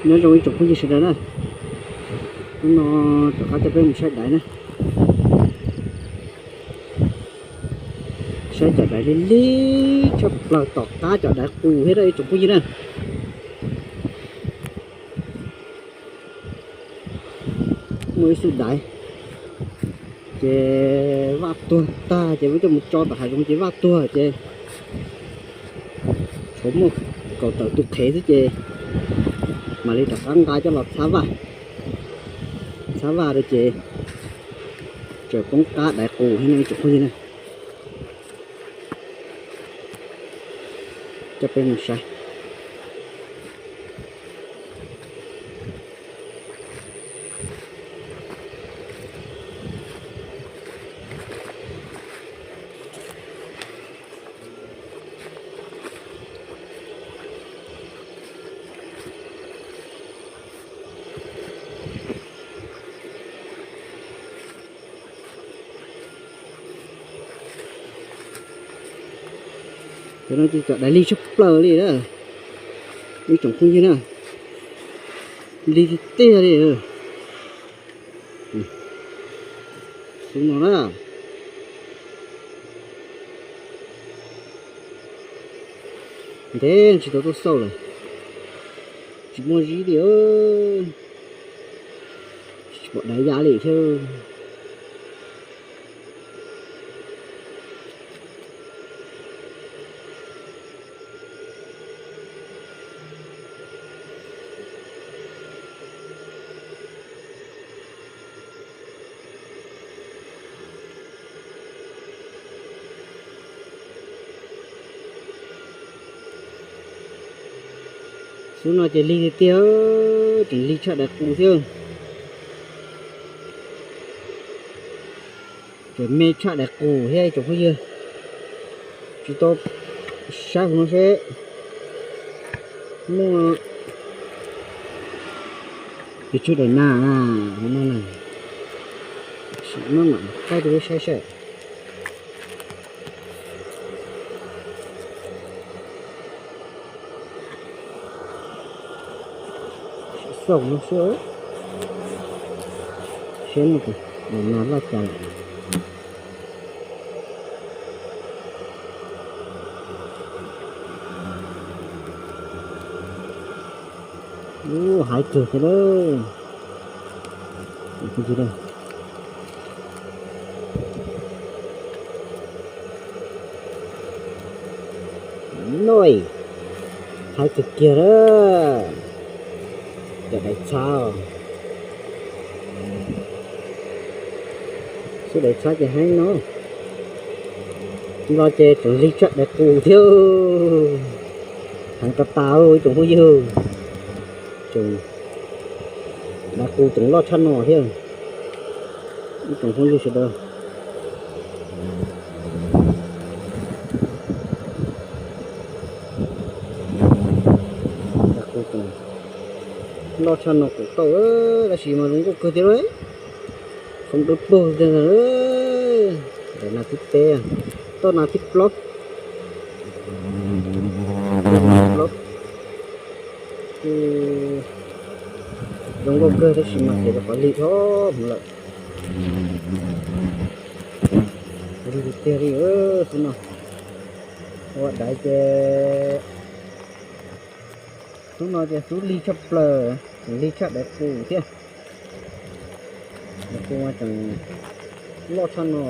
Nyob zoo ib tsoom phooj ywg sawv daws na, hnub no rov qab coj peb mus saib daiv na. Saib cov daiv lig lig tshaj plaws, tom qab cov daiv qus thiab ib tsoom phooj ywg na. Muaj ib xub daiv ces vaj tuag tag ces muab coj mus tso tom hav zoov ces vaj tuag ces tshuav muaj kaum tawm tus qhev xwb ces mam li rov qab nqa coj los txhab vaj, txhab vaj rau ces tseem poob qab daiv qus thiab no ib tsoom phooj ywg na. Coj peb mus saib. Cov no ces cov daiv lig tshaj plaws li na, ib tsoom phooj ywg na, lig tiag tiag li. Xub no na, ntev tsis tau tuaj xauj lawm, tsis muaj zib li, tsis pom daiv ya li thiab. Xub no ces lig tiag tiag, tseem lig tshaj daiv qus thiab. Ces me tshaj daiv qus thiab ib tsoom phooj ywg. Tsis tau saib hauv no seb muaj pes tsawg daim nas hauv no na. Sim no mam qaib rau peb saib seb. Xauj no xwb, seb muaj daim nas loj cas lawm. Ub, hais kiag thiab lawm. Noj, hais kiag kiag lawm. Cov daiv txhab, xub daiv txhab ces heev no. Nplog ces tseem lig tshaj daiv qus thiab. Heev tas tas ib tsoom phooj ywg. Tseem, daiv qus tseem loj tshaj no thiab. Ib tsoom phooj ywg sawv daws, daiv qus tseem loj tshaj no kuj tau, tab sis mas zoo nkauj kawg thiab lauj. Khoom dawb paug tiag. Daim nas thib peb, toj nas thib plaub. Plaub. Zoo nkauj kawg tab sis mas ces rau qhov lig dhau hwv lawm. Lig tiag tiag li xwb no. Ua daiv ces xub no ces xub lig tshaj plaws, tseem lig tshaj daiv qus thiab. Daiv qus mas tseem loj tshaj no.